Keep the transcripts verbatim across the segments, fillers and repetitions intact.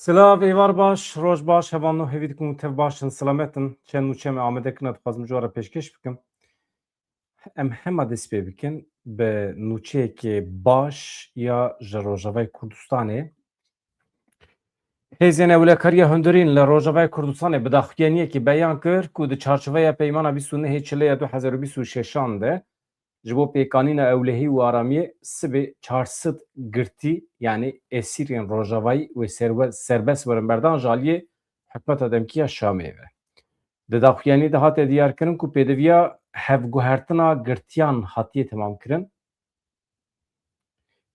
Silav, êvar baş, roj baş, hevalno, hêvî dikim û tev baş in, silamet in. Çend nûçe me amade kirine, dixwazim ji we re pêşkêş bikim. Em hema dest pê bikin bi nûçeyekê baş ya ji Rojavayê Kurdistanê. Hêzên Ewlekariya Hundirîn li Rojavayê Kurdistanê bi daxuyaniyekê beyan kir ku di çarçoveya Peymana bîst û nehê Çileya du hezar û bîst û şeşan de ji bo pêkanîna ewlehî û aramiyê sibê çar sed girtî, yanî esîrên Rojavayî wê serwe-, serbest werin berdan ji aliyê hikûmeta demkî ya Şamê ve. Di daxuyaniyê de hate diyarkirin ku pêdiviya hevguhertina girtiyan hatiye temamkirin.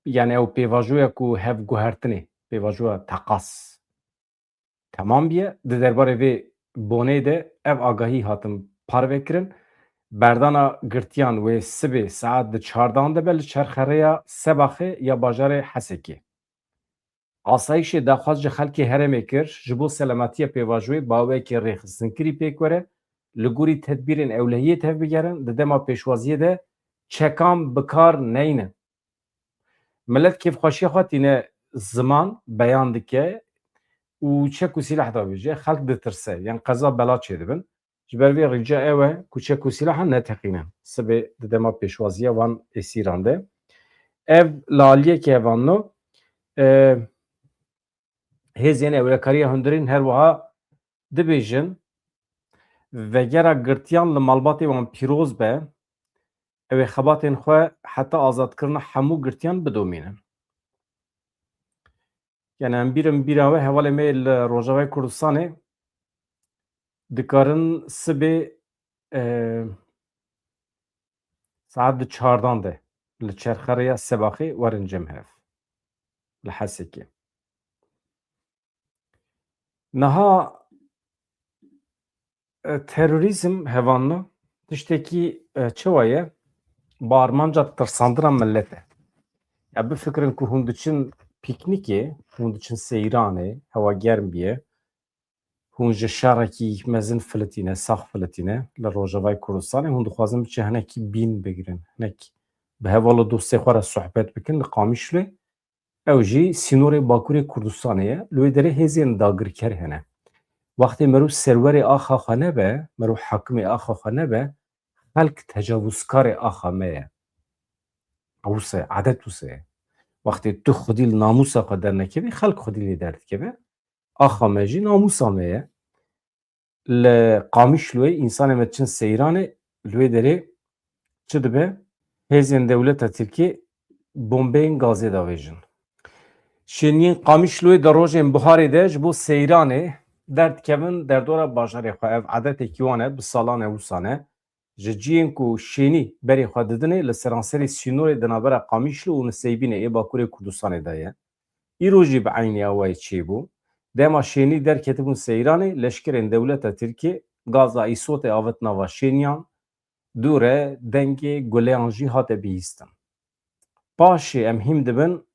Yanî ew pêvajoya ku hevguhertinê, pêvajoya teqas temam biye. Di derbarê vê bonê de ev agahî hatin parvekirin. Berdana girtiyan wê sibê saet di çardan de be li çerxerêya Sebaxê ya bajarê Hesekê. Asayîşê daxwaz ji xelkê herêmê kir, ji bo selametiya pêvajoyê bi awayekî rêxistinkirî pêk were, li gorî tedbîrên ewlehiyê tevbigerin, di dema pêşwaziyê de çekan bi kar neynin. Milet kêfxweşiya xwe tîne ziman, beyan dike û çek û sîleh davêje, xelk ditirse, yan qeza bela çêdibin. Ji ber vê rica ew e ku çek û sîlahan neteqînin sibê di dema pêşwaziya van esîran de. Ev li aliyekê hevalno, e, hêzên ewlekariya hundirîn her wiha dibêjin, vegera girtiyan li malbatê wan pîroz be, ew ê xebatên xwe heta azadkirina hemû girtiyan bidomînin. Yani em bîrin bîra we, hevalê me li Rojavayê Kurdistanê dikarin sibê, e, saet di çardan de li çerxerêya Sebaxê werin cem hev li Hesekê. Niha, e, terorîzm hevalno tiştekî, e, çawa ye? Bi armanca tirsandina millet e. Ya bifikirin ku hûn diçin pîknîkê, hûn diçin seyranê, hewa germ biye, hûn ji şerekî mezin filitîne, sax filitîne li Rojavayê Kurdistanê, hûn dixwazin biçin hinekî bîn bigirin, hinek bi heval û dostê xwe re sohbet bikin li Qamişloyê. Ew jî sînorê Bakurê Kurdistanê ye. Li wê derê hêzên dagirker hene. Wextê meriv serwerê axa xwe nebe, meriv hakimê axa xwe nebe, xelk tecavuzkarê axa me ye. Wisa ye, edet wisa ye. Wextê tu xwedî li namûsa xwe dernekevî, xelk xwedî lê derdikeve. Axa me jî namûsa me ye. Li Qamişloyê însanê me diçin seyranê, li wê derê çi dibe? Hêzên dewleta Tirkiyê bombeyên gazê davêjin. Şêniyên Qamişloyê di rojên buharê de ji bo seyranê derdikevin derdora bajarê xwe. Ev edetekî wan e, bi salan e wisa ne. Ji cihên ku şênî berê xwe didinê, li seranserê sînorê di navbera Qamişlo û Niseybînê ê Bakurê Kurdistanê de ye. Îro jî bi eynî awayî çêbû. Dema şênî derketibûn seyranê, leşkerên dewleta Tirkiyê gaza îsotê avêt nava şêniyan, dû re dengê guleyan jî hate bihîstin. Paşê em hîm dibin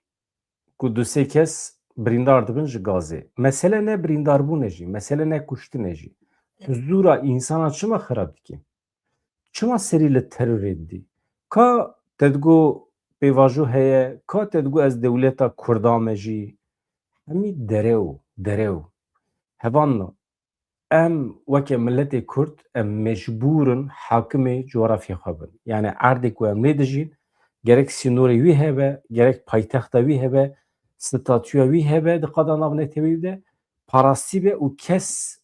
ku du sê kes birîndar dibin ji gazê. Mesele ne birîndarbûn e jî, mesele ne kuştin e jî. Huzûra însana çima xirab dikî? Çima serî li terorê didî? Ka te digo pêvajo heye, ka te digo ez dewleta Kurda me jî. Hemî derew, derew. Hevalno, em weke miletê Kurd, em mecbûr in hakimê coğrafya xwe bin. Yani erdê ku em lê dijîn, gerek sînorê wî hebe, gerek paytexta wî hebe, statûya wî hebe di qada navneteweyî de, parastî be û kes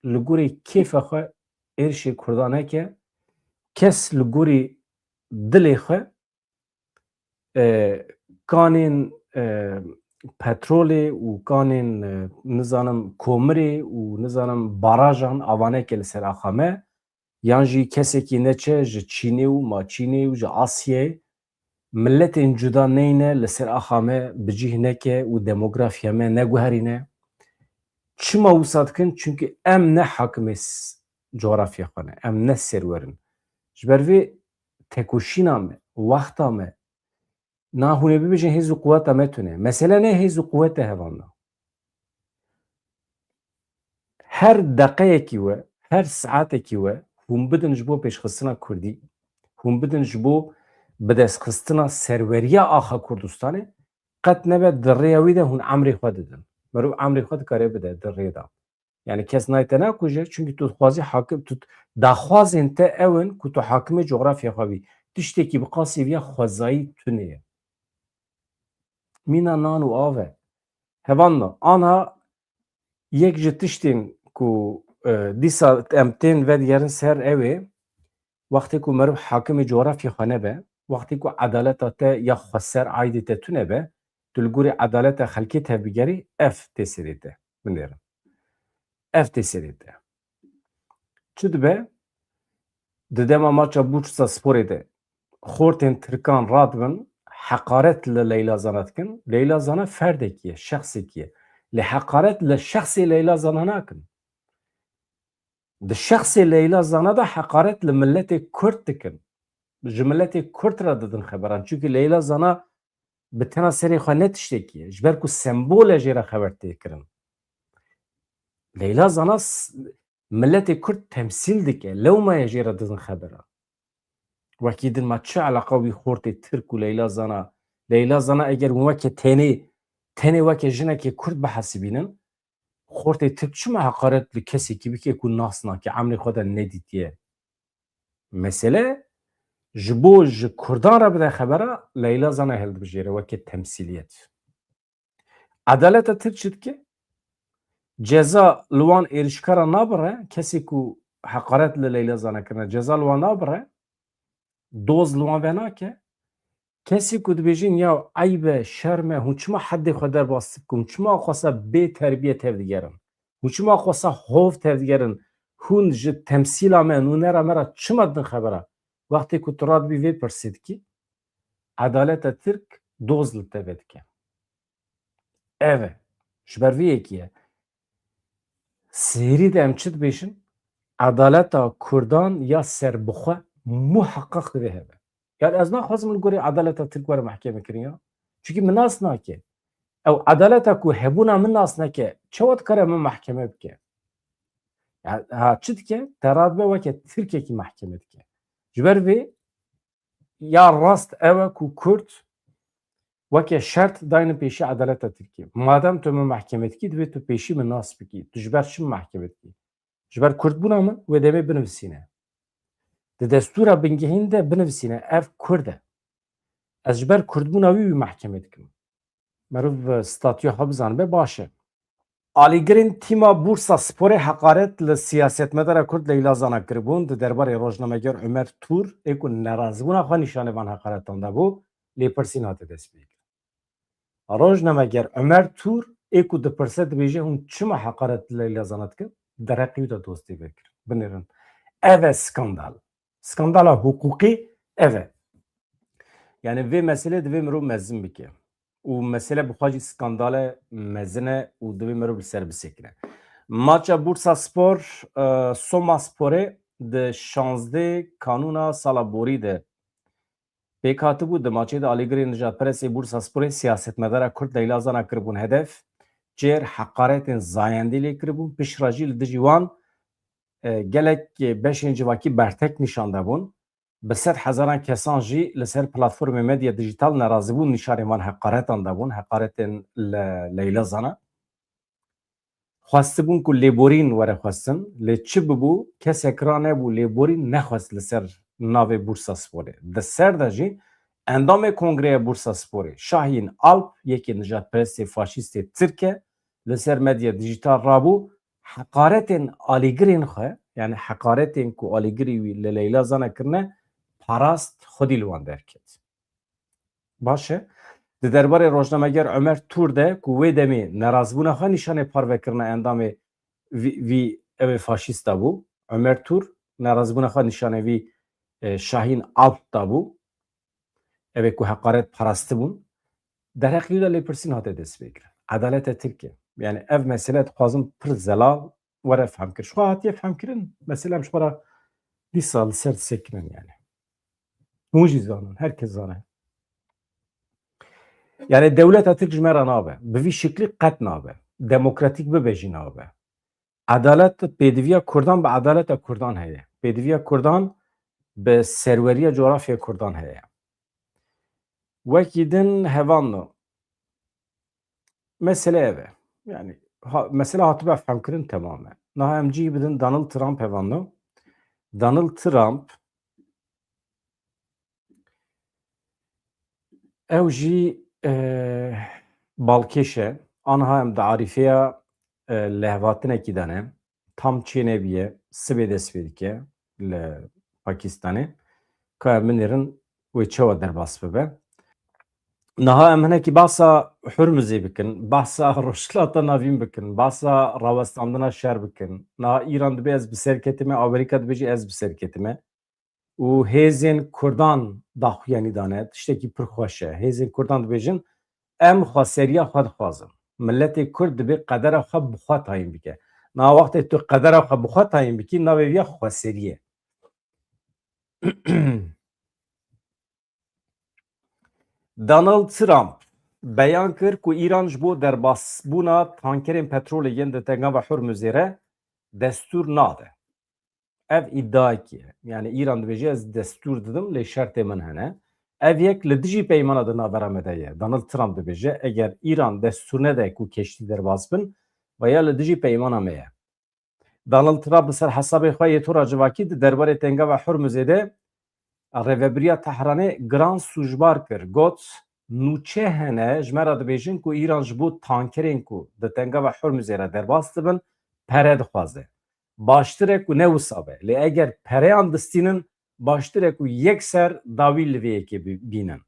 li gorî kêfa xwe êrişê Kurdan neke, kes li gorî dilê xwe, e, kanên, e, petrolê û kanên, e, nizanim komirê û nizanim barajan avaneke li ser axa me, yan jî kesekî neçe ji Çînê û Maçînê û ji Asyayê, miletên cuda neyne li ser axa me bi cih neke û demografya me neguherîne. Çima wisa dikin? Çimkî em ne hakimê s-, coğrafya xwe ne, em ne serwer in. Ji ber vê tekoşîna me, wexta me, na hûn ê bibêjin hêz û quweta me tune. Mesele ne hêz û quwet e hevalno. Her deqeyekî we, her saetekî we hûn bidin ji bo pêşxistina Kurdî, hûn bidin ji bo bidestxistina serweriya axa Kurdistanê, qet nebe di rêya wî de hûn emrê xwe didin. Meriv emrê xwe dikare bide di rê de. Yani kes nayê te nakuje, çunkî tu dixwazî hakim, tu daxwazên te ew in ku tu hakimê cografya xwe bî. Tiştekî bi qasî viya xwezayî tune ye. Mîna nan û av e. Hevalno, anha yek ji tiştên ku, e, dîsa em tên vedigerin ser ew ê, wextê ku meriv hakimê cografya xwe nebe, wextê ku edaleta te ya xweser aîdê te tune be, tu li gorî edaleta xelkê tevbigerî, ev tê serê te. Binêrin. Ev tê serê te. Çi dibe? Di dema maça Bursa Sporê de xortên Tirkan radibin, heqaret li Leyla Zana dikin. Leyla Zana ferdekî ye, şexsekî ye. Lê heqaret li şexsê Leyla Zana nakin. Di şexsê Leyla Zana de heqaret li miletê Kurd dikin. Ji miletê Kurd re didin xeberan. Çunkî Leyla Zana bi tena serê xwe ne tiştekî ye. Ji ber ku sembol e jê re xeber tê kirin. Leyla Zana s-, miletê Kurd temsîl dike. Lewma ye jê re didin xebera. Wekî din ma çi eleqa wî xortê Tirk û Leyla Zana? Leyla Zana eger hûn weke tenê, tenê weke jinekê Kurd bihesibînin, xortê Tirk çima heqaret li kesekî bike ku nas nake, emrê xwe de nedîtiye? Mesele ji bo ji Kurdan re bide xebera, Leyla Zana hildibijêre weke temsîliyet. Edaleta Tirk çi dike? Ceza li wan êrişkara nabire, kesê ku heqaret li Leyla Zana kirine, ceza li wan nabire, doz li wan venake. Kesê ku dibêjin, ya eyb e, şerm e, hûn çima heddê xwe derbas dikin, hûn çima xwesa bê terbiye tevdigerin, hûn çima xwesa hov tevdigerin, hûn ji temsîla me, nûnera me re çima didin xebera? Wextê ku tu radibî vê pirsê dikî, edaleta Tirk doz li te vedike. Ev e. Ji ber vê yekê ye. Sêrî de em çi dibêjin? Edaleta Kurdan ya serbixwe muheqeq divê hebe. Yani ez naxwazim li gorî edaleta Tirk were mehkeme kirin ya. Çunkî min nas nake. Ew edaleta ku hebûna min nas neke, çawa dikare min mehkeme bike? Ya, ha, çi dike? Te radibe weke Tirkekî mehkeme dike. Ji ber vê ya rast ew e ku Kurd weke şert dayne pêşî edaleta Tirkiyê. Madem tu min mehkeme dikî, divê tu pêşî min nas bikî. Tu ji ber çi min mehkeme dikî? Ji ber Kurdbûna min wê demê binivîsîne. Di destûra bingehîn de binivîsîne, ev Kurd e. Ez ji ber Kurdbûna wî wî mehkeme dikim. Meriv statûya xwe bizanibe baş e. Alîgirên tîma Bursa Sporê heqaret li siyasetmedara Kurd Leyla Zana kiribûn, di derbarê rojnameger Omer Tûr ê ku nerazîbûna xwe nîşanê van heqaretan dabû, lêpirsîn hate destpêkirin. Rojnameger Omer Tûr ê ku dipirse, dibêje, hûn çima heqaret li Leyla Zana dikin? Dereqî wî de doz tê vekirin. Binêrin. Ev e skandal. Skandala hiqûqî ev e. Yani vê meselê divê mirov mezin bike. Û mesele bi xwe jî skandale mezin e û divê mirov li ser bisekine. Maça Bursa Spor, e, Soma Sporê di şazdeh Kanûna sala borî de pêk hatibû. Di maçê de alîgirên nijadperestê Bursa Sporê siyasetmedara Kurd Leyla Zana kiribûn hedef. Çêr heqaretên zayendî lê kiribûn. Piştre jî li dijî wan, e, gelek beşên civakî bertek nîşan dabûn. Bi sed hezaran kesan jî li ser platformê medya dijîtal nerazîbûn nîşanê van heqaretan dabûn, heqaretên li Leyla Zana. Xwestibûn ku lêborîn were xwestin, lê çi bibû, kesek ranebû lêborîn nexwest li ser navê Bursa Sporê. Di ser de jî endamê Kongreya Bursa Sporê, Şahîn Alp, yekê nijadperestê faşîstê Tirk e, li ser medya dijîtal rabû, heqaretên alîgirên xwe, yani heqaretên ku alîgirî wî li Leyla Zana kirine, parast, xwedî li wan derket. Baş e. Di derbarê rojnameger Omer Tûr de ku wê demê nerazîbûna xwe nîşanê parvekirina endamê vî, vî ew ê faşîsta bû. Omer Tûr nerazîbûna xwe nîşanê vî, e, Şahîn Alp dabû. Ev ê ku heqaret parastibûn. Dereqî wî de lêpirsîn hate destpêkirin. Edaleta Tirk e. Yani ev mesele dixwazim pir zelal were fehmkir. Ji xwe hatiye fehmkirin, mesele em ji xwe re dîsa li ser disekinin yani. Hûn jî zanin, her kes zane. Yani dewleta Tirk ji me re nabe. Bi vî şiklî qet nabe. Demokratîk bibe jî nabe. Edalet, pêdiviya Kurdan bi edaleta Kurdan heye. Pêdiviya Kurdan bi serweriya cografya Kurdan heye. Wekî din hevalno. Mesele ev e. Yani ha, mesela hatibe fehmkirin, temam e. Niha em cî bidin Donald Trump, hevalno. Donald Trump ew jî, e, balkêş e. Aniha em di arîfeya, e, lehvatinekî de ne. Tam çênebiye, sibê dest pê dike li Pakistanê. Ka em binêrin wê çawa derbas bibe. Niha em hinekî behsa Hurmuzê bikin, behsa Rojhilata Navîn bikin, behsa rawestandina şer bikin. Niha Îran dibê ez bi ser ketime, Amerîka dibêje ez bi ser ketime. Û hêzên Kurdan daxuyanî dane, tiştekî pir xweş e. Hêzên Kurdan dibêjin, em xweseriya xwe dixwazin. Miletê Kurd dibê qedera xwe bi xwe tayîn bike. Niha wextê tu qedera xwe bi xwe tayîn bikî, navê vê ya xweserî ye. Donald Trump beyan kir ku Îran ji bo derbasbûna tankerên petrolê yên di Tengava Hurmuzê re destûr nade. Ev îdiayekî ye. Yani Îran dibêje, ez destûr didim, lê şertê min hene. Ev yek li dijî peymana di navbera me de ye. Donald Trump dibêje, eger Îran destûr nede ku keştî derbas bin, vaya li dijî peymana me ye. Donald Trump li ser hesabê xwe yê tora civakî di derbarê Tengava Hurmuzê de rêvebiriya Tehranê giran sûcbar kir. Got, nûçe hene ji me re dibêjin ku Îran ji bo tankerên ku di Tengava Hurmuzê re derbas dibin, pere dixwaze. Baştir e ku ne wisa be. Lê eger pereyan distînin, baştir e ku yekser dawî li vê yekê bi-, bînin.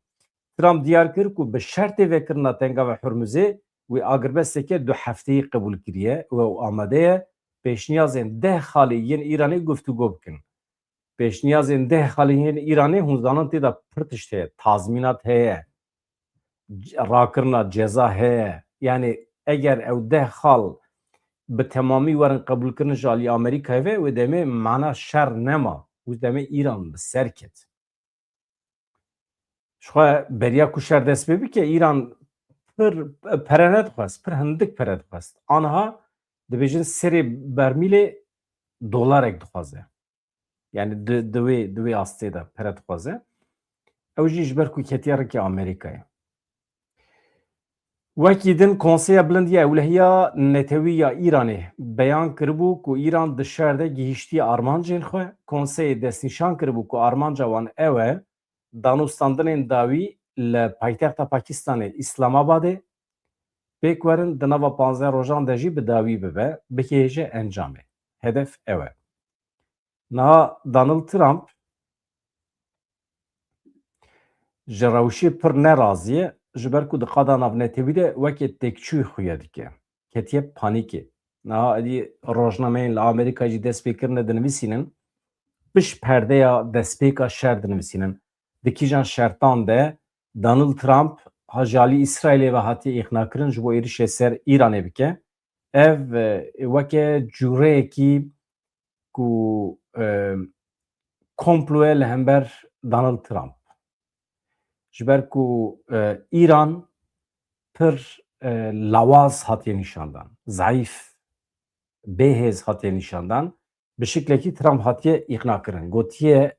Trump diyar kir ku bi şertê vekirina Tengava Hurmuzê wê agirbesteke du hefteyî qebûl kiriye û ew amade ye pêşniyazên deh xalê yên Îranê guftûgo bikin. Pêşniyazên deh xalê yên Îranê, hûn zanin tê de pir tişt heye, tazmînat heye, c-, rakirina ceza heye. Yani eger ew deh xal bi temamî werin qebûlkirin ji alî Amerîkayê ve, wê demê mana şer nema. Wê demê Îran bi ser ket. Ji xwe beriya ku şer dest pê bike, Îran pir pere nedixwest, pir hindik pere dixwest. Aniha dibêjin serê bermîlê dolarek dixwaze. Yani di, di wê, di wê astê de pere dixwaze. Ew jî ji ber ku ketiye rikê Amerîkayê. Wekî din, Konseya Bilind ya Ewlehiya Netewî ya Îranê beyan kiribû ku Îran di şer de gihîştiye armancên xwe. Konseyê destnîşan kiribû ku armanca wan ew e, danûstandinên dawî li paytexta Pakistanê Îslamabadê pêk werin, di nava panzdeh rojan de jî bi dawî bibe, bigihêje encamê. Hedef ew e. Niha Donald Trump ji rewşê pir nerazî ye, ji ber ku di qada navnetewî de weke têkçûyî xuya dike. Ketiye panîkê. Niha êdî rojnameyên li Amerîka jî dest pê kirine dinivîsînin, pişt perdeya destpêka şer dinivîsînin. Di kîjan şertan de Donald Trump ha ji alî Îsraîlê ve hatiye îqnakirin ji bo êrişê ser Îranê bike. Ev, e, weke cûreyekî ku, e, komplo ye li hember Donald Trump. Ji ber ku, e, Îran pir, e, lawaz hatiye nîşandan, zayîf, bêhêz hatiye nîşandan, bi şiklekî Trump hatiye îqna kirin. Gotiye,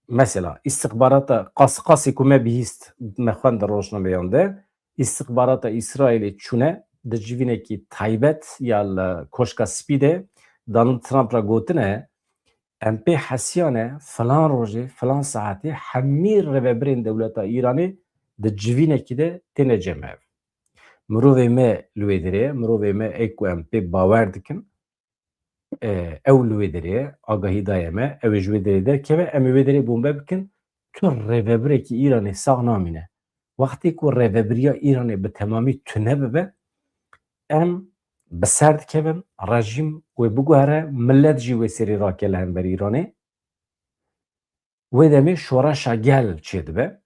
mesela, îstixbarata qas-, qasî ku me bihîst, me xwend di rojnameyan de, îstixbarata Îsraîlê çûne di civînekî taybet ya li Koşka Spî de Donald Trump re gotine, em pê hesiyane filan rojê, filan saetê hemî rêvebirên dewleta Îranê di civînekî de têne cem hev. Mirovê me li wê derê ye, mirovê me ê ku em pê bawer dikin, e, ew li wê derê ye, agahî daye me, ew ê ji wê derê derkeve, em ê wê derê bombe bikin, tu rêvebirekî Îranê sax namîne. Wextê ku rêvebiriya Îranê bi temamî tune bibe, em bi ser dikevin, rejîm wê biguhere, milet jî wê serî rake li hember Îranê. Wê demê şoreşa gel çêdibe.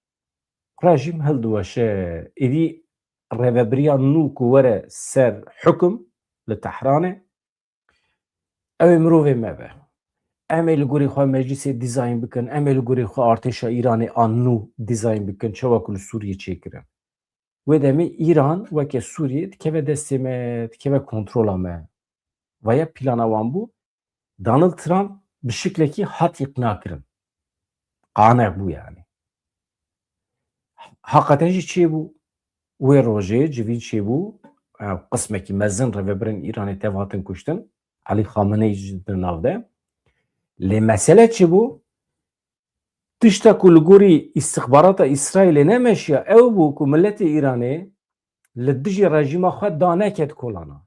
Rejîm hildiweşe, êdî rêvebiriya nû ku were ser hukum li Tehranê, ew ê mirovê me be. Em ê li gorî xwe meclîsê dîzayn bikin, em ê li gorî xwe artêşa Îranê a nû dîzayn bikin, çawa ku li Sûriyê çêkirin. Wê demê Îran weke Sûriyê dikeve destê me, dikeve kontrola me. Vaya plana wan bû. Donald Trump bi şiklekî hat îqna kirin. Qanex bû yani. Haqeten jî çêbû. Wê rojê civîn çêbû. ew qismekî mezin rêvebirên Îranê tev hatin kuştin. Elî Xameneî jî di nav de. Lê mesele çi bû? Tişta ku li gorî îstixbarata Îsraîlê nemeşiya ew bû ku miletê Îranê li dijî rejîma xwe daneket kolana.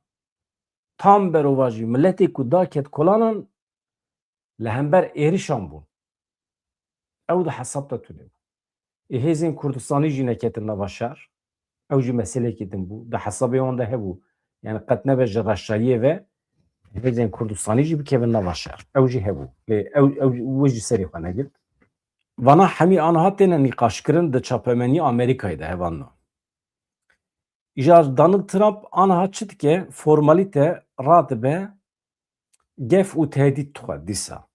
Tam berovajî miletê ku daket kolanan li hember êrişan bûn. Ew di hesab de tune bû. Ê hêzên Kurdistanî jî neketin nava şer. Ew jî meseleyekî din bû. Di hesabê wan de hebû. Yani qet nebe ji reşayiyê ve hêzên Kurdistanî jî bikevin nava şer. Ew jî hebû. Lê ew, ew, we jî serê xwe negirt. Vana hemî aniha têne nîqaşkirin di çapemenî Amerîkayê de, hevalno. Îcar Donald Trump aniha çi dike? Formalîte radibe, gef û tehdît dixwe dîsa.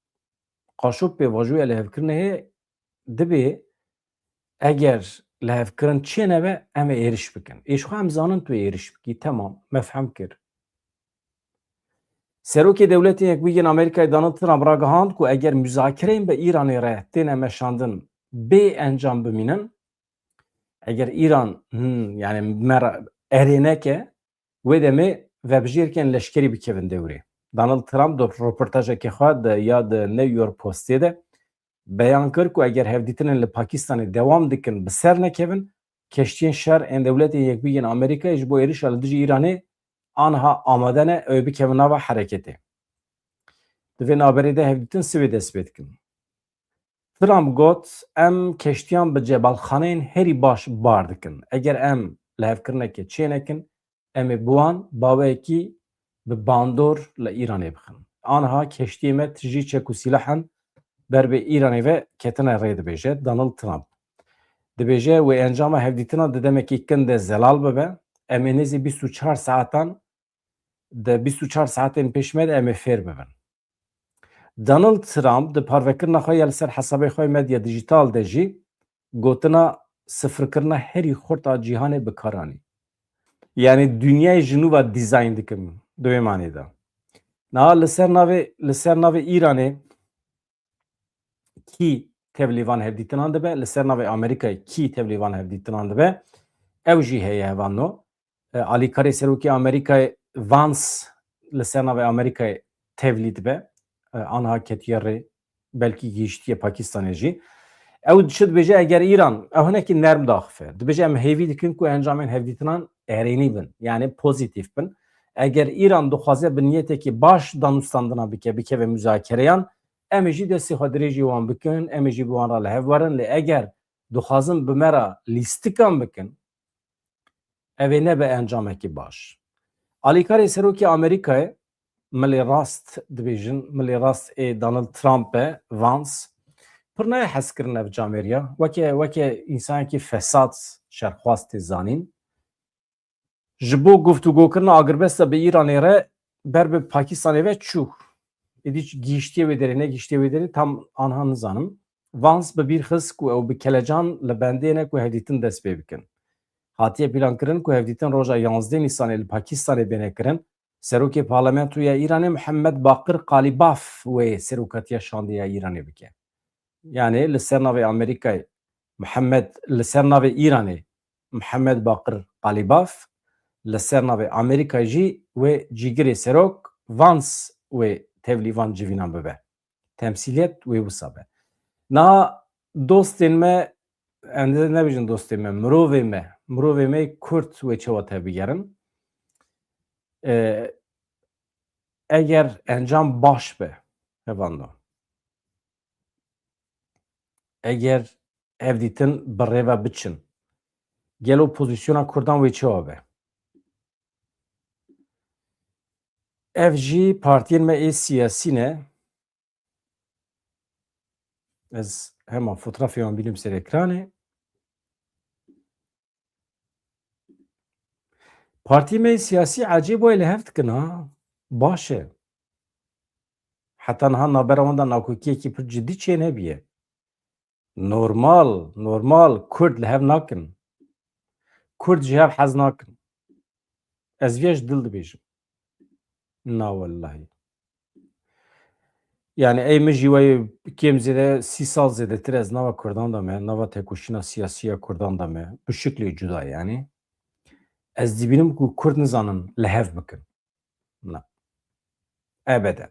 Qaşo pêvajoya lihevkirinê heye, dibê eger lihevkirin çênebe, em ê êriş bikin. Ê ji xwe em zanin tu êriş bikî, temam, me fehm kir. Serokê Dewletên Yekbûyî yên Amerîkayê Donald Trump ragihand ku eger muzakereyên bi Îranê re têne meşandin bê encam bimînin, eger Îran, hmm, yani me re erê neke, wê demê vebijêrkên leşkerî bikevin dewrê. Donald Trump di roportajekê xwe de ya di New York Postê de beyan kir ku eger hevdîtinên li Pakistanê dewam dikin, bi ser nekevin, keştiyên şer ên Dewletên Yekbûyî yên Amerîkayê ji bo êrişa li dijî Îranê aniha amade ne, ew ê bikevin nava hereketê. Di vê navberê de hevdîtin sibê dest pê dikin. Trump got, em keştiyan bi cebalxaneyên herî baş bar dikin. Eger em lihevkirinekê çênekin, em ê bi wan baweyekî bi bandor li Îranê bixin. Aniha keştiyê me tijî çek û sîlah in, ber bi Îranê ve ketine rê, dibêje Donald Trump. Dibêje, wê encama hevdîtina di demekî kin de zelal bibe, em ê nêzî bîst û çar saetan, di bîst û çar saetên pêş me de em ê fêr bibin. Donald Trump di parvekirina xwe ya li ser hesabê xwe medya dijîtal de jî gotina sifirkirina herî xurt a cîhanê bi kar anî. Yani dinyayê ji nû ve dîzayn dikim di wê manê de. Niha li ser navê, li ser navê Îranê kî tevlî van hevdîtinan dibe, li ser navê Amerîkayê kî tevlî van hevdîtinan dibe, ew jî heye hevalno. E, alîkarê serokê Amerîkayê Vance li ser navê Amerîkayê tevlî dibe. E, anha ketiye rê, belkî gihîştiye Pakistanê jî. Ew çi dibêje, eger Îran, ew hinekî nerm daxife. Dibêje, em hêvî dikin ku encamên hevdîtinan erênî bin, yani pozîtîf bin. Eger Îran dixwaze bi niyetekî baş danûstandina bike, bikeve muzakereyan, em ê jî destê xwe dirêjî wan bikin, em ê jî bi wan re li hev werin. Lê eger dixwazin bi me re lîstikan bikin, ev ê nebe encamekî baş. Alîkarê serokê Amerîkayê, milê rast dibêjin, milê rast ê Donald Trump e, Vance, pir nayê hezkirin ev camêriya. Weke, weke însanekî fesad şerxwaz tê zanîn. Ji bo guftûgokirina agirbesta bi Îranê re ber bi Pakistanê ve çû. Êdî gihîştiye wê derê, negihîştiye wê derê, tam anha nizanim. Vance bi bîr xist ku ew bi kelecan li bendê ne ku hevdîtin dest pê bikin. Hatiye plankirin ku hevdîtin roja yanzdeh Nîsanê li Pakistanê bêne kirin. Serokê Parlamentoya Îranê Mihemed Baqir Qalîbaf wê serokatiya şandeya Îranê bike. Yani li ser navê Amerîkayê Mihemed, li ser navê Îranê Mihemed Baqir Qalîbaf, li ser navê Amerîkayê jî wê cîgirê serok Vance wê tevlî van civînan bibe. Temsîliyet wê wisa be. Na dostên me, em dê nebêjin dostên me, mirovê me, mirovê me Kurd wê çawa tevbigerin? E, eger encam baş be, hevando. Eger ev dîtin bi rê ve biçin, gelo pozîsyona Kurdan wê çawa be? Ev jî partiyên me ê siyasî ne. Ez hema fotrafê wan bînim ser ekranê. Partiyê me yê siyasî ecêb wayê li hev dikin ha. Baş e. Heta niha navbera wan de nakokiyekî pir cidî çênebiye. Normal, normal Kurd li hev nakin. Kurd ji hev hez nakin. Ez vê ji dil dibêjim. Na wellahî. Yani ey min jî wayê kêm zêde sî sal zêdetir ez nava Kurdan de me, nava tekoşîna siyasî ya Kurdan de me, bi şiklê cuda yani. Ez dibînim ku Kurd nizanin li hev bikin. Na. Ebeden.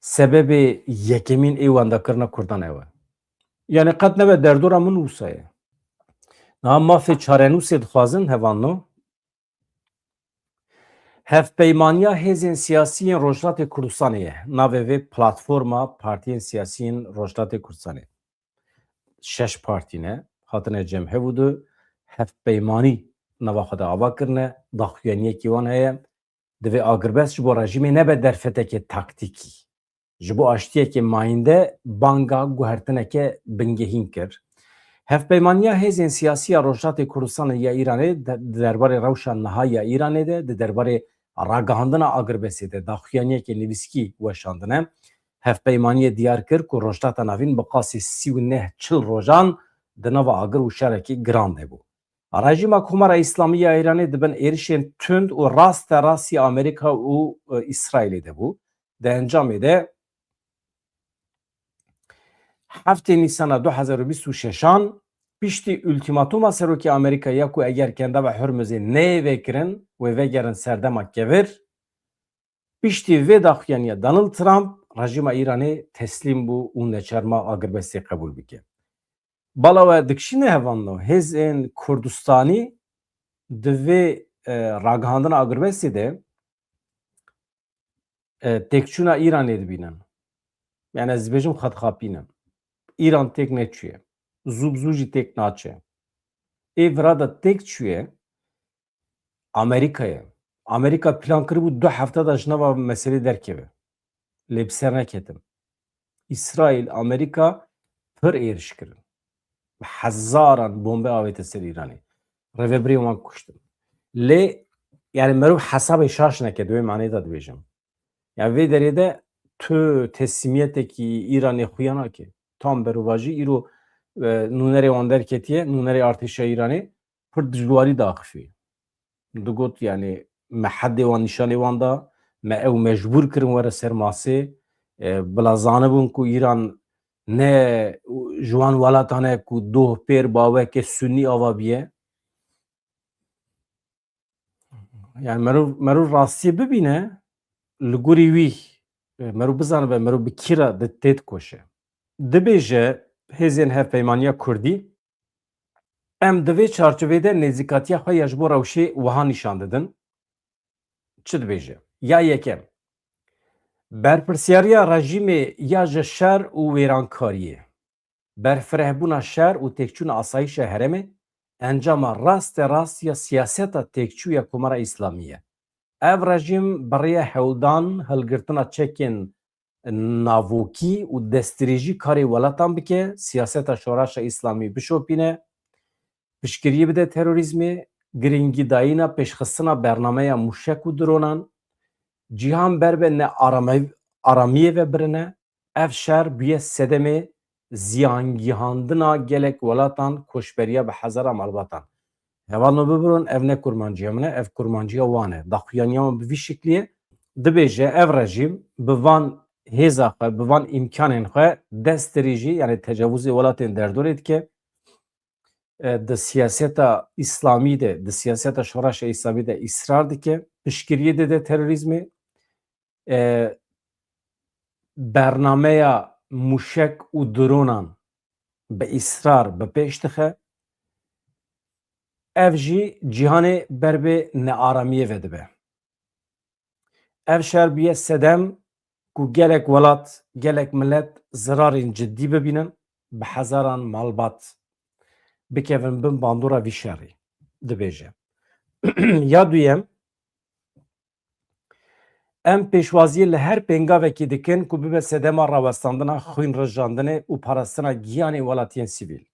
Sebebê yekemîn ê wendakirina Kurdan ew e. Yani qet nebe derdora min wisa ye. Niha mafê çarenûsê dixwazin hevalno. Hevpeymaniya hêzên siyasî yên Rojhilatê Kurdistanê ye. Navê vê platforma partiyên siyasî yên Rojhilatê Kurdistanê. Şeş partî ne, hatine cem hev û du hevpeymanî nava xwe de ava kirine, daxuyaniyekî wan heye. Divê agirbest ji bo rejîmê nebe derfetekê taktîkî. Ji bo aştiyekê mayînde banga guhertineke bingehîn kir. Hevpeymaniya hêzên siyasî ya Rojhilatê Kurdistanê ya Îranê de, di derbarê rewşa niha ya Îranê de, di derbarê ragihandina agirbestê de daxuyaniyeke nivîskî weşandine. Hevpeymaniyê diyar kir ku Rojhilata Navîn bi qasî sî û neh çil rojan di nava agir û şerekî giran de bû. Rejîma Komara Îslamî ya Îranê di bin êrişên tund û raste rast ya Amerîka û, e, Îsraîlê de bû. Di encamê de heftê Nîsana du hezar û bîst û şeşan piştî ultîmatûma Serokê Amerîka ya ku eger Kendava Hurmuzê neyê vekirin, wê vegerin serdema kevir, piştî vê daxuyaniya Donald Trump rejîma Îranê teslîm bû û neçarma agirbestê qebûl bike. Bala we dikişîne hevalno, hêzên Kurdistanî di vê, e, ragihandina agirbestê de, e, têkçûna Îranê dibînin. Yani ez dibêjim xwe dixapînin. Îran têk neçûye. Zû bi zû jî têk naçe. Ê vira de têk çûye Amerîka ye. Amerîka plan kiribû du hefte de ji nava meselê derkeve. Lê bi ser neketin. Îsraîl, Amerîka pir êriş kirin. Bi hezaran bombe avête ser Îranê. Rêvebirê wan kuştin. Lê, yani, merov hesabê şaş neke, di wê manê de dibêjim. Yani vê derê de tu teslîmiyetekî Îranê xuya nake. Tam berovajî îro, e, nûnerê wan derketiye, nûnerê artêşa Îranê pir dijwarî diaxifî. Digot, yani, me hedê wan nîşanê wan da, me ew mecbûr kirin were ser masê, e, bila zanibûn ku Îran ne ji wan welatan e ku doh pêr baweke sunî ava biye. Yani merov, merov rastiyê bibîne, li gorî wî, e, merov bizanibe, merov bi kî re di têt koşe. Dibêje hêzên hevpeymaniya Kurdî, em di vê çarçovê de nêzîkatiya xwe ya ji bo rewşê wiha nîşan didin. Çi dibêje? Ya yekem, berpirsiyariya rejîmê ya ji şer û wêrankariyê, berfirehbûna şer û têkçûna asayîşa herêmê encama raste rast ya siyaseta têkçû ya Komara Îslamî ye. Ev rejîm bi rêya hewldan, hilgirtina çekên navokî û destdirêjî karê welatan bike, siyaseta şoreşa Îslamî bişopîne, piştgiriyê bide terorîzmê, giringîdayîna pêşxistina bernameya mûşek û dronan, cîhan ber bi nearame-, aramiyê ve birine, ev şer bûye sedemê ziyangihandina gelek welatan, koçberiya bi hezara malbatan. Hevalno bibirin, ev ne kurmanciya min e, ev kurmanciya wan e. Daxuyaniya wan bi vî şeklî ye. Dibêje ev rejîm bi van hêza xwe, bi van îmkanên xwe destdirêjî, yani tecavuzê welatên derdorê dike. E, di siyaseta Îslamî de, di siyaseta şoreşa Îslamî de îsrar dike, piştgiriyê dide terorîzmê, e, bernameya mûşek û dronan bi îsrar bi pêş dixe. Ev jî cîhanê ber bi nearamiyê ve dibe. Ev şer bûye sedem ku gelek welat, gelek milet zirarên cidî bibînin, bi hezaran malbat bikevin bin bandora vî şerî, dibêje. Ya duyem, em pêşwaziyê li her pêngavekî dikin ku bibe sedema rawestandina xwîn rijandinê û parastina giyanê welatiyên sivîl.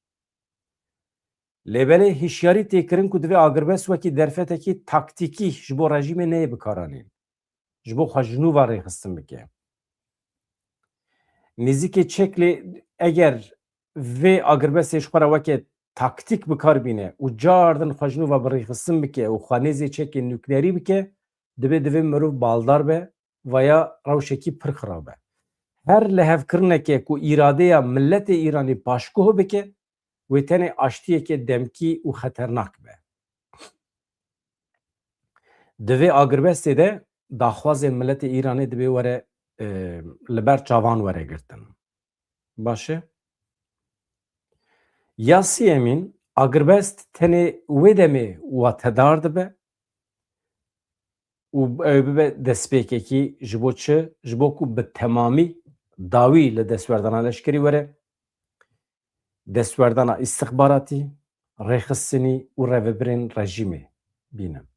Lê belê hişyarî tê kirin ku divê agirbest wekî derfetekî taktîkî ji bo rejîmê neyê bikaranîn. Ji bo xwe ji nû ve rêxistin bike. Nêzîkê çek lê eger vê agirbestê ji xwe re weke taktîk bi kar bîne û cardin xwe ji nû ve bi rêxistin bike û xwe nêzê çekên nuklerî bike, divê, divê mirov baldar be, vaya rewşekî pir xirab e. Her lihevkirineke ku îradeya miletê Îranî paşguh bike, wê tenê aştiyeke demkî û xeternak be. Di vê agirbestê de daxwazên miletê Îranê dibê were, e, li ber çavan were girtin. Baş e? Ya siyemîn, agirbest tenê wê demê watedar dibe û ew bibe destpêkekî ji bo çi? Ji bo ku bi temamî dawî li destwerdana leşkerî were, destwerdana îstixbaratî, rêxistinî û rêvebirên rejîmê bînin.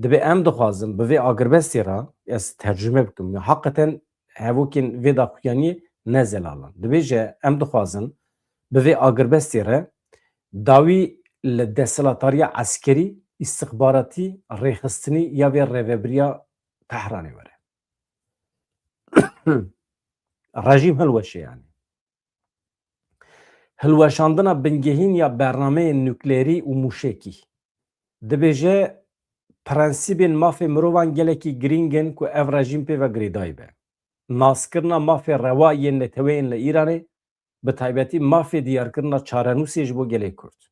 Dibê em dixwazin bi vê agirbestê re, ez tercume bikim, ya heqeten hevokên vê daxuyaniyê ne zelalan. Dibêje em dixwazin bi vê agirbestê re dawî li desthilatdariya eskerî, îstixbaratî, rêxistinî ya vê rêvebiriya Tehranê were. Rejîm hilweşe yani. Hilweşandina bingehîn ya bernameyên nukleerî û mûşekî. Dibêje prensîbên mafê mirovan gelekî girîng in ku ev rejîm pê ve girêdayî be. Naskirina mafê rewa yên neteweyên li Îranê, bi taybetî mafê diyarkirina çarenûsê ji bo gelê Kurd.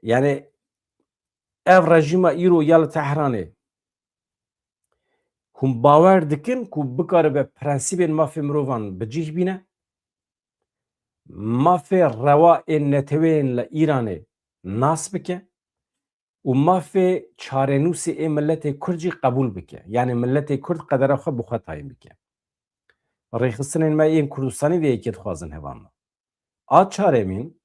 Yani ev rejîma îro ya li Tehranê, hûn bawer dikin ku bikaribe prensîbên mafê mirovan bi cih bîne, mafê rewa ên neteweyên li Îranê nas bike û mafê çarenûsê ê miletê Kurd jî qebûl bike. Yani miletê Kurd qedera xwe bi xwe tayîn bike. Rêxistinên me yên Kurdistanî vê yekê dixwazin hevalno. A çaremîn,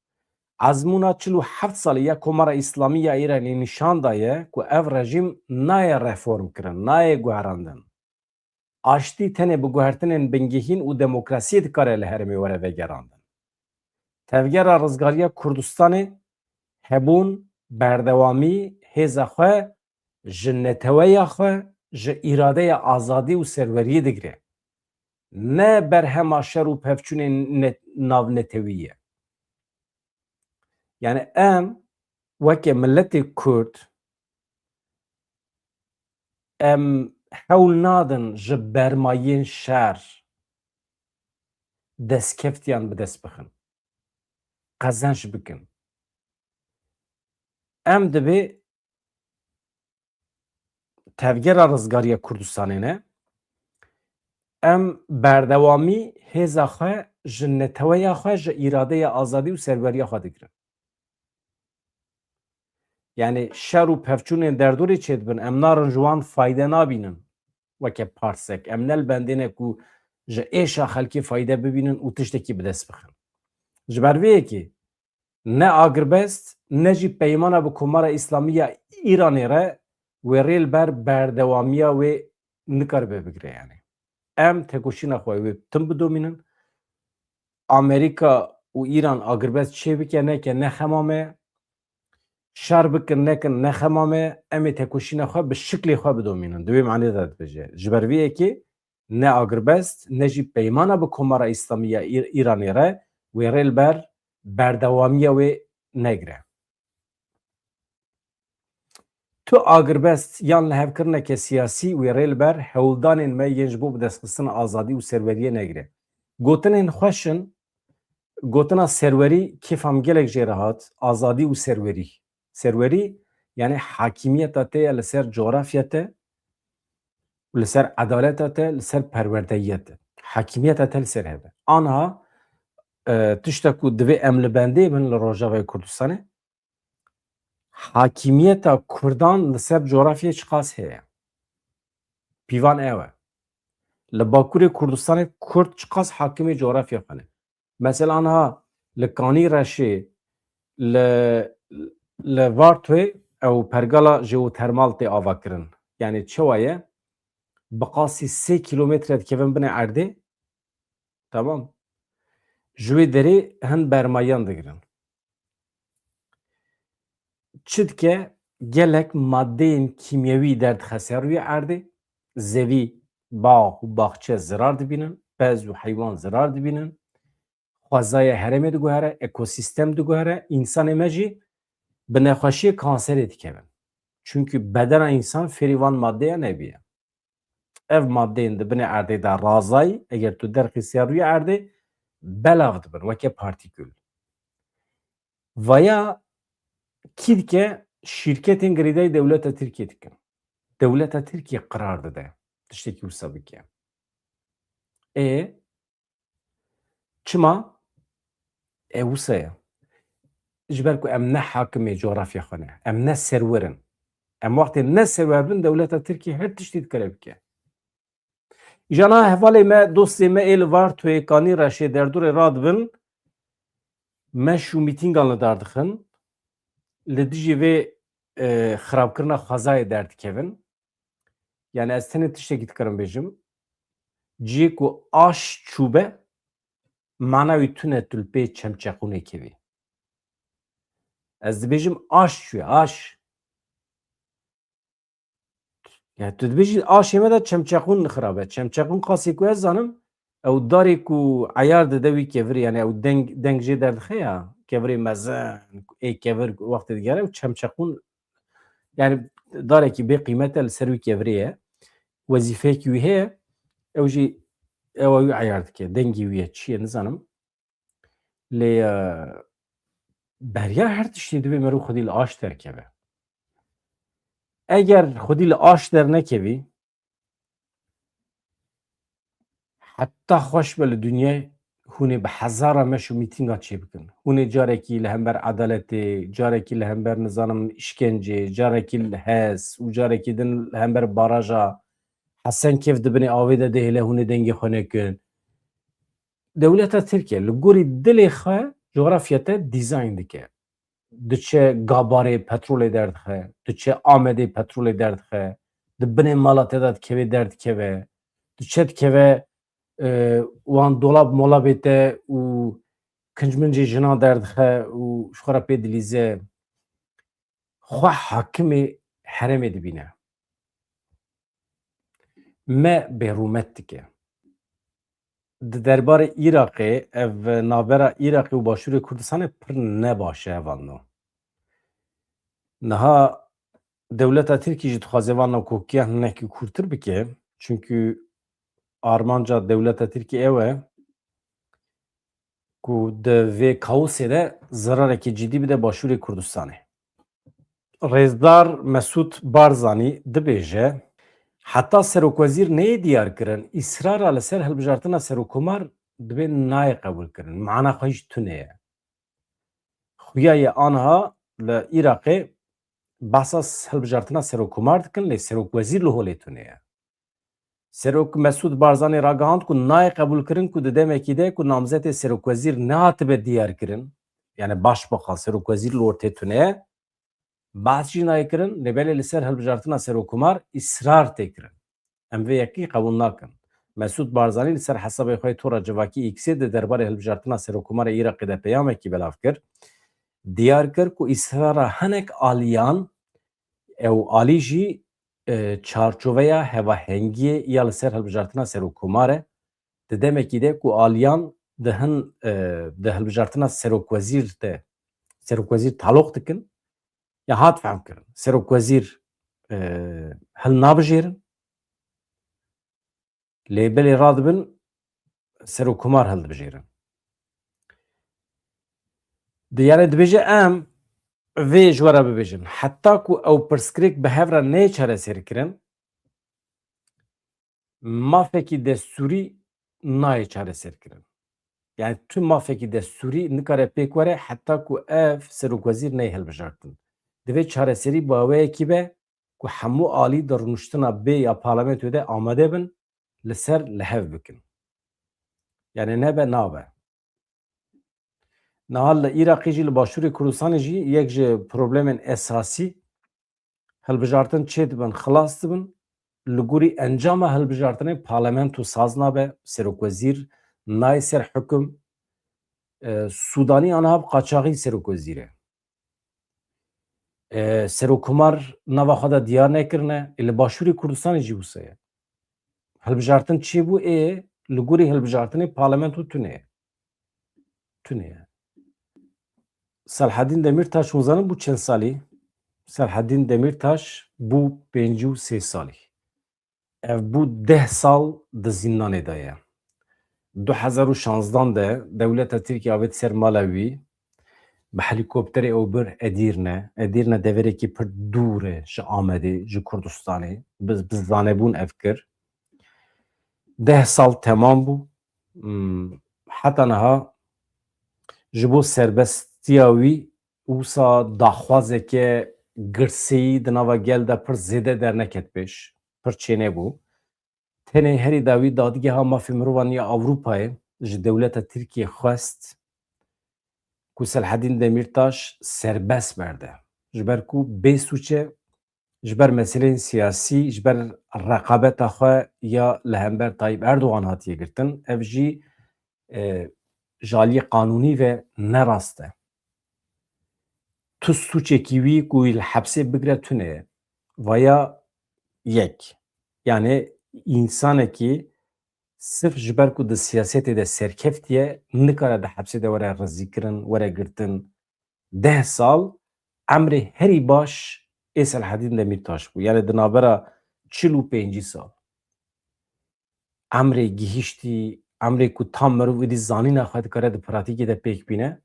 ezmûna çil û heft salî ya Komara Îslamî ya Îranê nîşan daye ku ev rejîm nayê reform kirin, nayê guherandin. Aştî tenê bi guhertinên bingehîn û demokrasiyê dikare li herêmê were vegerandin. Tevgera Rizgariya Kurdistanê hebûn, berdewamî, hêza xwe ji neteweya xwe, ji îradeya azadî û serweriyê digire. Ne berhema şer û pevçûnên ne-, navnetewî ye. Yani em weke miletê Kurd, em hewl nadin ji bermayên şer destkeftiyan bi dest bixin, qezenç bikin. Em dibê Tevgera Rizgariya Kurdistanê ne, em berdewamî hêza xwe ji neteweya xwe, ji îradeya azadî û serweriya xwe digirin. Yani şer û pevçûnên derdorê çêdibin, em narin ji wan fayde nabînin weke parsek. Em ne li bendê ne ku ji êşa xelkê fayde bibînin û tiştekî bi dest bixin. Ji ber vê yekê ne agirbest, ne jî peymana bi Komara Îslamî ya Îranê re wê rê li ber berdewamiya wê nikaribe bigire yani. Em tekoşîna xwe wê tim bidomînin. Amerîka û Îran agirbest çê bike neke ne xema me. Şer bikin nekin ne xema me. Em ê tekoşîna xwe bi şiklê xwe bidomînin. Di wê manê de dibêje. Ji ber vê yekê ne agirbest, ne jî peymana bi Komara Îslamî ya Îr-, Îranê re wê rê li ber berdewamiya wê negire. Tu agirbest yan lihevkirineke siyasî wê rê li ber hewldanên me yên ji bo bidestxistina azadî û serweriyê negire. Gotinên xweş in, gotina serwerî kêfa min gelek jê re hat, azadî û serwerî. Serwerî, yani hakimiyeta te ya li ser coğrafya te û li ser edaleta te, li ser perwerdeyiya te. Hakimiyeta te li ser heve. Anha, e, tişta ku divê em li bendê bin li Rojavayê Kurdistanê, hakimiyeta Kurdan li ser coğrafyayê çiqas heye? Pîvan ew e. Li Bakurê Kurdistanê Kurd çiqas hakimê coğrafya xwe ne? Mesela anha li Kanî Reşê, li, li Vartoyê ew pergala jeotermal tê avakirin. Yani çawa ye? Bi qasî sê kîlometre dikevin binê erdê. Tamam. Ji wê derê hin bermayan digirin. Çi dike? Gelek madeyên kîmyewî derdixe ser rûyê erdê. Zevî, bax û baxçe zirar dibînin, pez û heywan zirar dibînin. Xwezaya herêmê diguhere, ekosîstem diguhere, însanê me jî bi nexweşiyê kanserê dikevin. Çunkî bedena însan fêrî van madeya nebiye. Ev madeyên di binê erdê de razayî, eger tu derxî ser rûyê erdê, belav dibin weke partîkul. Vaya kî dike? şîrketên girêdayî dewleta Tirkiyê dikin. Dewleta Tirkiye qirar dide tiştekî wisa bike. Ê, çima? E, wisa ye. Ji ber ku em ne hakimê coğrafya xwe ne. Em ne serwer in. Em wextê ne serwer bin, dewleta Tirkiye her tiştî dikare bike. Îja niha hevalê me, dostê me ê li Vartoyê, Kanî, Reşê, Derdorê radibin, meş û mîtîngan li dar dixin, li dijî vê, e, xirabkirina xwezayê derdikevin. Yani ez tenê tiştekî dikarim bêjim. Cihê ku aş çûbe, mana wî tune tu li pê çemçeqûnê kevî. Ez dibêjim aş çûye, aş. Ya tu dibêjî aşê me de çemçeqûn xirab e. Çemçeqûn qasê ku ez zanim, ew darê ku eyar dide wî kevirê, yani ew deng, deng jê derdixe ya, kevirê mezin, ê kevir wextê digere, ew çemçeqûn, yani darekî bê qîmet e li ser wî kevirê ye. Wezîfeyekî wî heye, ew jî ew wî eyar dike. Dengê wî ye, çi ye nizanim. Lê, e, beriya her tiştî divê meriv xwedî li aş derkeve. Eger xwedî li aş dernekevî, heta xweş be li dinyayê hûn ê bi hezara meş û mîtînga çêbikin. Hûn ê carekî li hember edaletê, carekî li hember, nizanim, îşkencê, carekî li hez û carekî din li hember baraja Hesen Kêf di binê avê de dihêle, hûn ê dengê xwe nekin. Dewleta Tirkiye li gorî dilê xwe cografya te dîzayn dike. Diçe Gabarê petrolê derdixe, diçe Amedê petrolê derdixe, di binê mala te de dikeve derdikeve, diçe dikeve, e, wan dolab molabê te û kincmincê jina derdixe û ji xwe re pê dilîze. Xwe hakimê herêmê dibîne. Me bêrûmet dike. Di derbarê Iraqê, ev navbera Iraqê û Başûrê Kurdistanê pir ne baş e, hevalno. Niha dewleta Tirkî jî dixwaze van nakokiya hinekî kûrtir bike, çimkî armanca dewleta Tirkî ew e ku di vê kaosê de zerarekî cidî bide Başûrê Kurdistanê. Rêzdar Mesûd Barzanî dibêje, heta serokwezîr neyê diyar kirin, îsrara li ser hilbijartina serokkomar dibê nayê qebûlkirin. Mana xwe jî tune ye. Xuya ye aniha li Iraqê behsa hilbijartina serokkomar dikin, lê serokwezîr li holê tune ye. Serok Mesûd Barzanî ragihand ku nayê qebûlkirin ku di demekî de ku namzetê serokwezîr nehatibe diyarkirin, yani başbakan, serokwezîr li ortê tune ye, behs jî nayê kirin, lê belê li ser hilbijartina serokkomar îsrar tê kirin. Em vê yekî qebûl nakin. Mesûd Barzanî li ser hesabê xwe yê tora civakî X-ê di derbarê hilbijartina serokkomarê Iraqê de peyamekî belav kir. Diyar kir ku îsrara hinek aliyan, ew alî jî, e, çarçoveya hevahengiyê ya li ser hilbijartina serokkomar e. Di demekî de ku aliyan di hin, e, di hilbijartina serokwezîr de, serokwezîr taloq dikin, ya hat fehmkirin. Serokwezîr, e, hilnabijêrin, lê belê radibin serokkomar hildibijêrin. Di, yani dibêje em vê ji we re bibêjin. Heta ku ew pirsgirêk bi hev re neyê çareserkirin, mafekî destûrî nayê çareserkirin. Yani tu mafekî destûrî nikare pêk were heta ku ev serokwezîr neyê hilbijartin. Divê çareserî bi aweyekî be ku hemû alî di rûniştina bê ya parlamentoyê de amade bin, li ser li hev bikin. Yani nebe nabe. Niha li Iraqê jî, li Başûrê Kurdistanê jî yek ji problemên esasî, hilbijartin çêdibin, xilas dibin, li gorî encama hilbijartinê parlamento saz nabe, serokwezîr nayê ser hukum. E, Sûdanî aniha bi qaçaxî serokwezîr e. E, serokkomar nava xwe de diyar nekirine, ê li Başûrê Kurdistanê jî wisa ye. Hilbijartin çêbû, ê li gorî hilbijartinê parlamento tune ye. Tune ye. Selahedîn Demîrtaş, hûn zanin bû çend salî? Selahedîn Demîrtaş bû pêncî û sê salî. Ev bû deh sal di zîndanê de ye. Du hezar û şanzdan de dewleta Tirkiyê avêt ser mala wî. Bi helîkopterê ew bir Edîrne. Edîrne deverekî pir dûr e ji Amedê, ji Kurdistanê. Bi, bi zanebûn ev kir. Deh sal temam bû. Hmm, heta niha ji bo serbestiya wî wisa daxwazeke girseyî di nava gel de pir zêde derneket pêş. Pir çênebû. Tenê herî dawî Dadgeha Mafê Mirovan ya Ewropayê ji dewleta Tirkiyê xwest ku Selhedîn Demîrtaş serbest berde. Ji ber ku bê sûç e, ji ber meseleyên siyasî, ji ber reqabeta xwe ya li hember Tayyip Erdogan hatiye girtin. Ev jî, e, ji aliyê qanûnî ve ne rast e. Tu sûçekî wî ku wî li hepsê bigre tune ye. Vaya yek. Yani, însanekî sirf ji ber ku di siyasetê de serkeftiye, nikare di hepsê de were rizîkirin, were girtin. Deh sal emrê herî baş ê Selhedîn Demîrtaş bû. Yani, di navbera çil û pêncî sal. Emrê gihiştî, emrê ku tam mirov êdî zanîna xwe dikare di pratîkê de pêk bîne,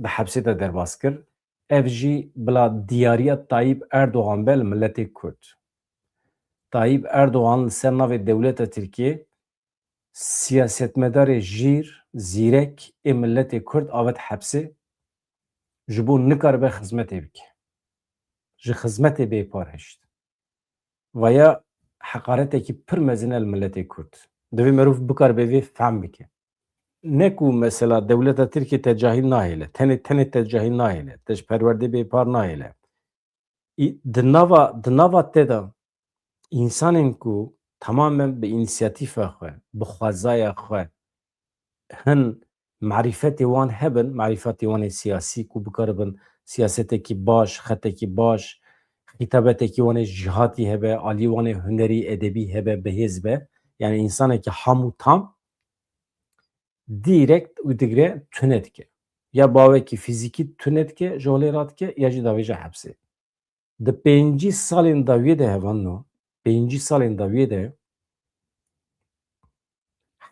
di hepsê de derbas kir. Ev jî bila diyariya Tayyip Erdogan be li miletê Kurd. Tayyip Erdogan li ser navê dewleta Tirkiyê siyasetmedarê jîr, zîrek ê miletê Kurd avêt hepsê, ji bo nikaribe xizmetê bike. Ji xizmetê bê parhişt. Vaya heqaretekî pir mezin e li miletê Kurd. Divê merov bikaribe vê fehm bike. Ne ku mesela dewleta Tirkiyê te cahil nahêle, tenê, tenê te cahil nahêle, te ji perwerdê bêpar nahêle. Î-, di nava, di nava te de însanên ku temamen bi înisiyatîfa xwe, bi xwezaya xwe, hin marîfetê wan hebin, marîfetê wan ê siyasî ku bikaribin siyasetekî baş, xetekî baş, xîtabetekî wan ê jîhatî hebe, aliyê wan ê hunerî, edebî hebe, bihêz be, yani însanekî ham û tam, direkt û digre tune dike. Ya bawekî fîzîkî tune dike, ji holê radike, ya jî davêje hepsê. Di pêncî salên dawiyê de hevano, pêncî salên dawiyê de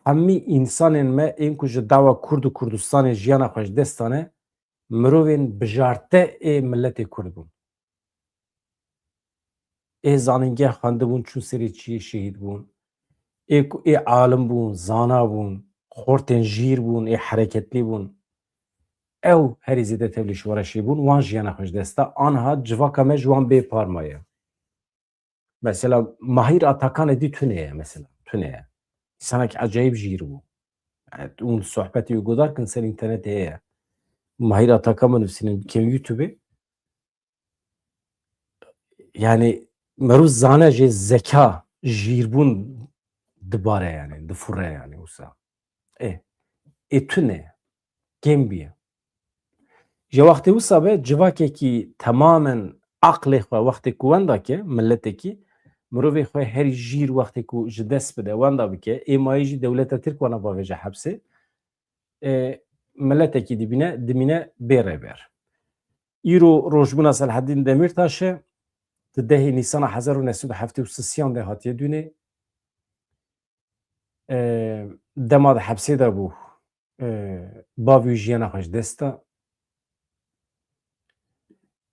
hemî însanên me ên ku ji dawa Kurd û Kurdistanê jiyana xwe ji dest dane, mirovên bijarte ê miletê Kurd bûn. Ê zanîngeh xwendibûn, çûn serê çiyê şehîd bûn. Ê ku, ê alim bûn, zana bûn, xortên jîr bûn, ê hereketlî bûn. Ew herî zêde tevlî şoreşê bûn, wan jiyana xwe ji dest da. Anha civaka me ji wan bê par maye. Mesela Mahîr Atakan êdî tune ye, mesela. Tune ye. Însanek ecayîb jîr bû. Yani, hûn sohbetê wî guhdar kin, ser înternetê heye. Mahîr Atakan binivîsînin, bikevin YouTubeê. Yani, merû zane jê zeka, jîrbûn dibare yani, difure yani wisa. Ê, ê tune, kêm bîye. Ji wextê wisa be, civakekî temamen aqlê xwe wextê ku wenda ke, miletekî, mirovê xwe herî jîr wextê ku ji dest bide, wenda bike, ê mayî jî dewleta Tirk wana bavêje hepsê, e, miletekî dibîne, dimîne bê rêber. Îro rojbûna Selhedîn Demîrtaş e, di dehê Nîsana hezar û neh sed û heftê û sisiyan de hatiye dûnê. E, dema di hepsê de bû, e, bavê wî jiyana xwe ji dest da.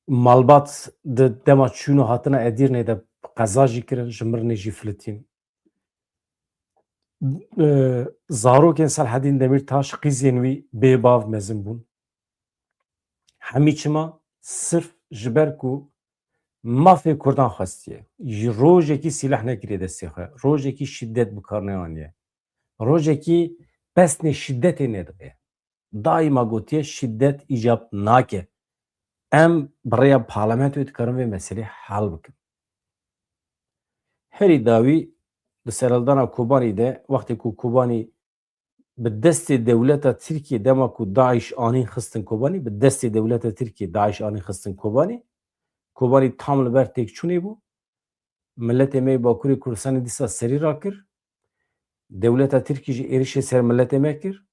Malbat di dema çûn û hatina Edîrnê de qeza jî kirin, ji mirinê jî filitîn. E, zarokên Selhedîn Demîrtaş, qîzên wî bê bav mezin bûn. Hemî çima? Sirf ji ber ku mafê Kurdan xwestiye. Ji rojekî sîleh nekiriye destê xwe. Rojekî şîdet bi kar neaniye. Rojekî pesnê şîdetê nedaye. Daîma gotiye şîdet îcab nake. Em bi rêya parlamentoyê dikarin vê meselê hel bikin. Herî dawî di serhildana Kobanî de, wextê ku Kobanî bi destê dewleta Tirkiyê, dema ku DAIŞ anîn xistin Kobanî, bi destê dewleta Tirkiyê DAIŞ anîn xistin Kobanî, Kobanî tam li ber têkçûnê bû. Miletê me yê Bakurê Kurdistanê dîsa serî rakir. Dewleta Tirkî jî êrişê ser miletê me kir.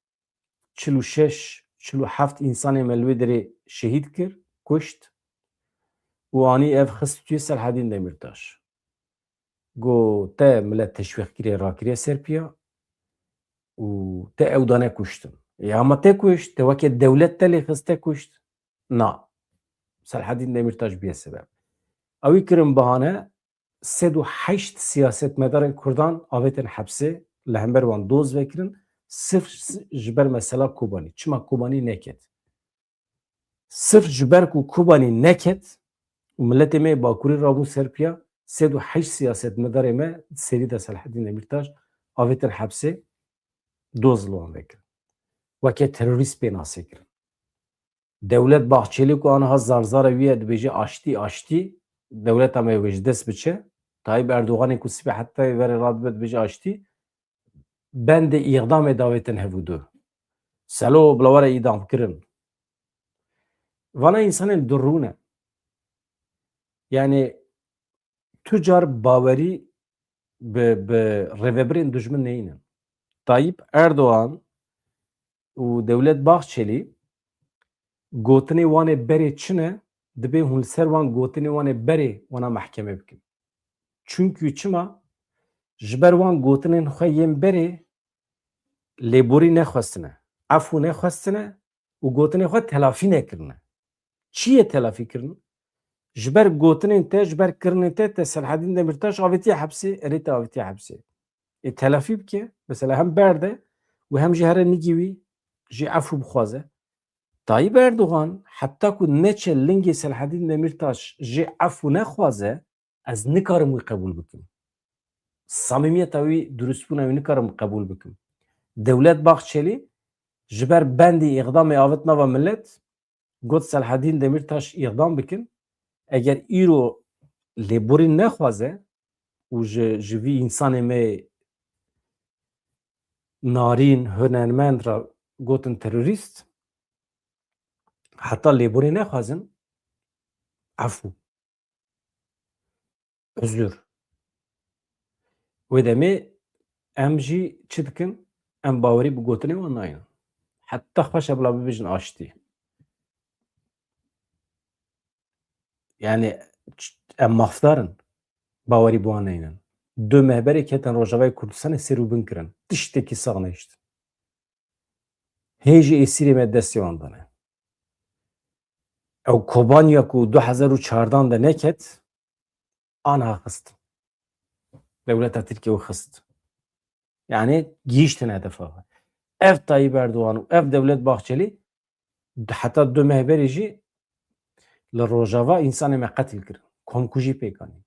Çil û şeş, çil û heft însanê me li wê derê şehîd kir, kuşt û anî ev xist tûyê Selhedîn Demîrtaş. Got, te milet teşwîq kiriye, rakiriye ser piya û te ew dane kuştin. Ya ama te kuşt, te weke dewlet te lê xist, te kuşt. Na. Selahedîn Demîrtaş bûye sebeb. Ewî kirin bahane, sed û heşt siyasetmedarên Kurdan avêtin hepsê, li hember wan doz vekirin, sirf ji ber mesela Kobanî. Çima Kobanî neket? Sirf ji ber ku Kobanî neket û miletê me yê Bakurî rabûn ser piya, sed û heşt siyasetmedarê me di serî de Selahedîn Demîrtaş avêtin hepsê, doz li wan vekirin. Weke terorîst pê nasê kirin. Dewlet Bahçelî ku aniha zarzara wî ye, dibêje aştî, aştî, dewleta me wê ji dest biçe. Tayyip Erdoganê ku sibê heta verê radibe dibêje aştî, bendê îdamê davêtin hevûdu. Selo bila were îdam kirin. Vana însanên durû ne. Yani tu car bawerî bi, bi rêvebirên dijmin neynin. Tayyip Erdogan û Dewlet Bahçelî gotinê wan ê berê çi ne, dibê hûn li ser wan gotinê wan ê berê wana mehkeme bikin. Çunkî çima? Ji ber wan gotinên xwe yên berê lêborî nexwestine, efû nexwestine û gotinê xwe telafî nekirine. Çi yê telafî kirin? Ji ber gotinên te, ji ber kirinên te, te Selahedîn Demîrtaş avêtiye hepsê, erê te avêtiye hepsê. Ê telafî bike, mesela hem berde û hem jî here nigî wî jî efû bixwaze. Tayyip Erdogan heta ku neçe lingê Selahedîn Demîrtaş jê efû nexwaze, ez nikarim wî qebûl bikim. Samîmiyeta wî, durustbûna wî nikarim qebûl bikim. Dewlet Bahçelî ji ber bendî îqdamê avêt nava milet, got Selahedîn Demîrtaş îqdam bikin. Eger îro lêborîn nexwaze û ji, ji vî însanê me narîn, hunermend re gotin terorîst, heta lêborîn nexwazin, efû. Özür. Wê demê em jî çi dikin? Em bawerî bi gotinê wan naynin. Heta xweş e bila bibêjin aştî. Yani ç-, em mafdar in. Bawerî bi wan neynin. Du meh berê ketin Rojavayê Kurdistanê ser û bin kirin. Tiştekî sax nehiştin. Hê jî êsîrê me destê wan de ne. Ew Kobanya ku du hezar û çardan de neket, anha xist. Dewleta Tirkiye wî xist. Yani gihîştin hedefa xwe. Ev Tayyip Erdogan û ev Dewlet Bahçelî heta du meh berê jî li Rojava însanê me qetil kirin. Komkujî pêk anîn.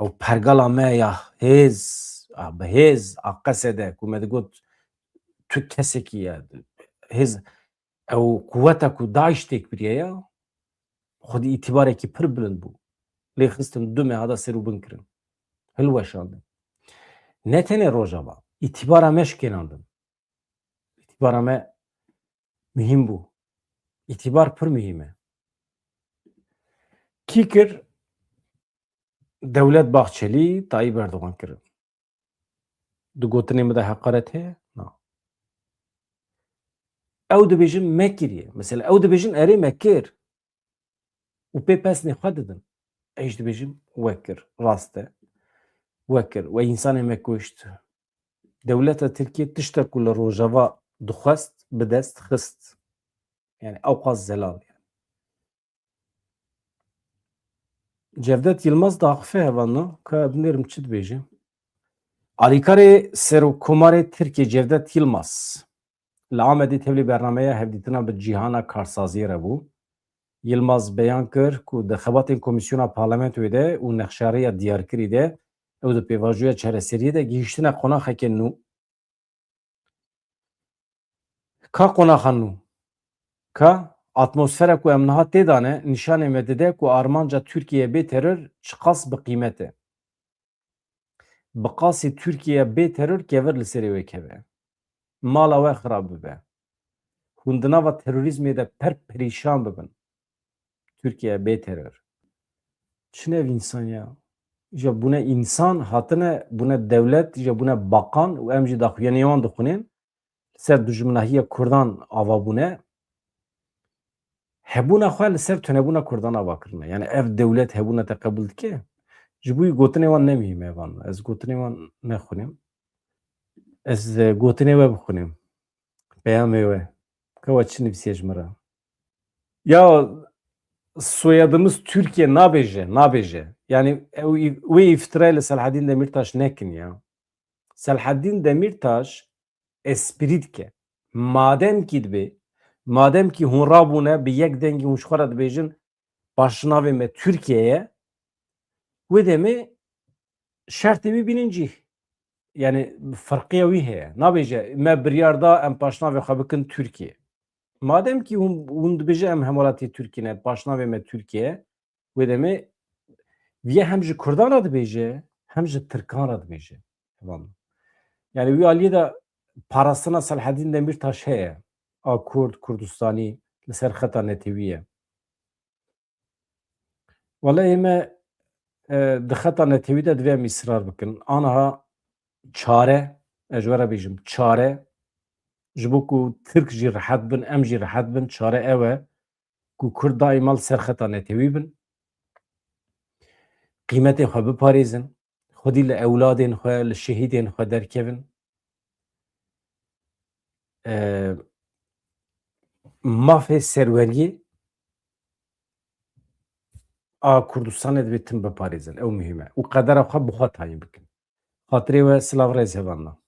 Ew pergala me ya hêz, a, bi hêz, a, Qesede ku me digot tu kesekî ye, hêz, ew quweta ku DAIŞ têk biriye ya, xwedî îtîbarekî pir bilind bû. Lê xistin du meha de ser û bin kirin. Hilweşandin. Ne tenê Rojava, îtîbara me şikênandin. Îtîbara me muhîm bû. Îtîbar pir muhîm e. Kî kir? Dewlet Bahçelî, Tayyip Erdogan kirin. Di gotinê min de heqaret heye? Na. Ew dibêjin me kiriye. Mesela ew dibêjin erê me kir. Û pê pesnê xwe didin. Ez jî dibêjim we kir. Rast e. We kir. We însanê me kuşt. Dewleta Tirkiye tiştek ku li Rojava dixwest, bi dest xist. Yani ewqas zelal yani. Cevdet Yilmaz diaxife hevalno, ka binêrim çi dibêje. Alîkarê Serokkomarê Tirkiye Cevdet Yilmaz li Amedê tevlî bernameya hevdîtina bi Cîhana Karsaziyê re bû. Yilmaz beyan kir ku di xebatên Komîsyona Parlamentoyê de û nexşariya diyarkirî de ew di pêvajoya çareseriyê de gihîştine qonaxeke nû. Ka qonaxa nû, ka atmosfera ku em niha tê de ne, nîşanê me dide ku armanca Tirkiye bê teror çiqas bi qîmet e. Bi qasî Tirkiye bê teror kevir li serê wê keve. Mala we xirab bibe. Hûn di nava terorîzmê de per perîşan bibin. Tirkiye bê teror. Çi ne ev însan ya? Îja bûne însan, hatine, bûne dewlet, îja bûne bakan û em jî daxuyaniyê wan dixwînin. Li ser dijminahiya Kurdan ava bûne. Hebûna xwe li ser tunebûna Kurdan ava kirine. Yani ev dewlet hebûna te qebûl dike? Ji bo wî gotinê wan ne muhîm e van. Ez gotinê wan nexwînim. Ez, e, gotinê we bixwînim. Peyamê we. Ka we çi nivîsiye ji min re? Ya soyadımız Türkiye nabêje, nabêje. Yani ew îf-, wê îftirayê li Selahaddin Demirtaş nekin ya. Selahaddin Demirtaş espirî dike. Madem kî dibe, madem kî hûn rabûne bi yek dengî hûn ji xwe re dibêjin, paşnavê me Türkiye ye, wê demê şertê wî bînin cîh. Yani ferqiya wî heye. Nabêje, me biryar da em paşnavê xwe bikin Türkiye. Madem kî hûn, hûn dibêje em hemwelatê Tirkî ne, paşnavê me Tirkiye, wê demê viye hem ji Kurdan re dibêje, hem ji Tirkan re dibêje. Tamam. Yani wî aliyê de parastina Selahaddin Demirtaş heye. A Kurd, Kurdistanî li ser xeta netewî ye. Wele ê me, e, di xeta netewî de divê em îsrar bikin. Aniha çare, ez ji we re bêjim, çare, ji bo ku Tirk jî rehet bin, em jî rehet bin, çare ew e ku Kurd daîma li ser xeta netewî bin. Qîmetê xwe biparêzin. Xwedî li ewladên xwe, li şehîdên xwe derkevin. E, mafê serweriyê a Kurdistanê divê tim biparêzin. Ew muhîm e. Û qedera xwe bi xwe tayîn bikin. Xatirê we silav rêz hevalna.